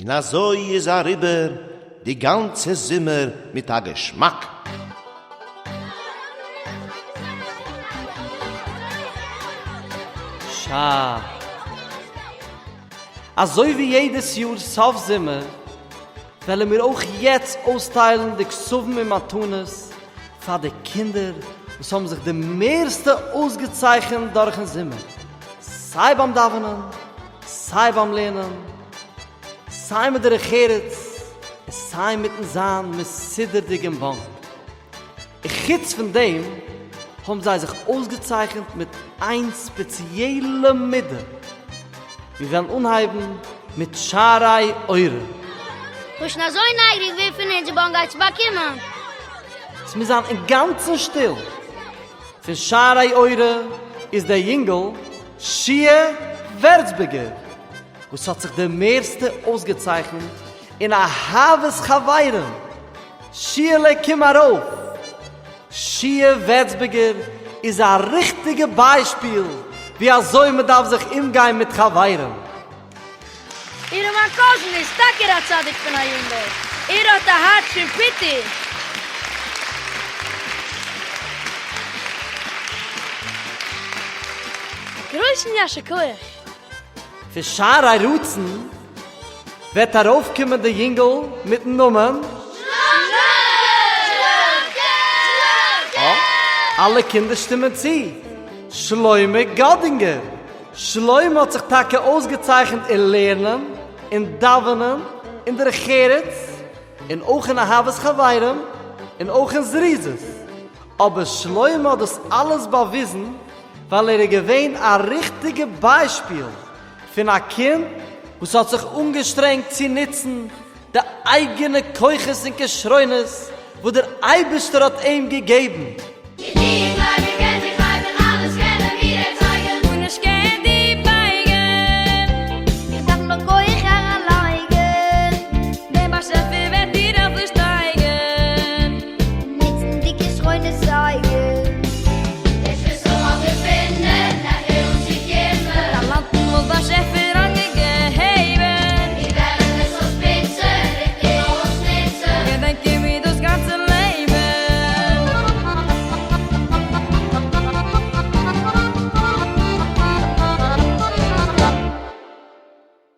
און אזוי איז אריבער די גאנצע זומער מיט א געשמאק. שאַ. אזוי ווי יעדעס יאר סוף זומער, וועלן מיר אויך יעצט אויסטיילן די כתבים און מתנות פאר די קינדער וואס האבן זיך די מערסטע אויסגעצייכנט דורכ'ן זומער, סיי ביים דאווענען, סיי ביים לערנען, סיי מיט דרך ארץ און סיי מיט'ן זיין מסודר'דיג אין באנק. און חוץ פון דעם האבן זיי זיך אויסגעצייכנט מיט איין ספעציעלע מידה. מיר וועלן אנהייבן מיט שערי אורה. כ'בין שוין אזוי נייגעריג ווער פון אונז די באן גייט צו באקומען. ס'מוז זיין אינגאנצן שטיל. פון שערי אורה איז דער יונגל שיע ווערצבערגער וואס האט זיך די מערסטע אויסגעצייכנט אין אהבת חברים. שיעלע קום ארויף! שיע ווערצבערגער איז א ריכטיגע ביישפיל ווי אזוי מען דארף זיך אומגיין מיט חברים. איר מיין cousin איז טאקע א צדיק פון א יונגל, ער האט א הארץ פון פוטער. א גרויסן יישר כח! פון שערי רצון וועט ארויפקומען די יונגל מיטן נאמען. אה, אלע קינדער שטימען צו. שלמה גאדינגער. שלמה האט זיך טאקע אויסגעצייכנט אין לערנען, אין דאווענען, אין דרך ארץ, און אויך אין אהבת חברים, און אויך אין זריזות. אבער שלמה האט דאס אלעס באוויזן ווייל ער איז געווען א ריכטיגע ביישפיל פון א קינד וואס האט זיך אנגעשטרענגט צו נוצן די אייגענע כוחות און כשרונות וואס דער אייבערשטער האט אים געגעבן.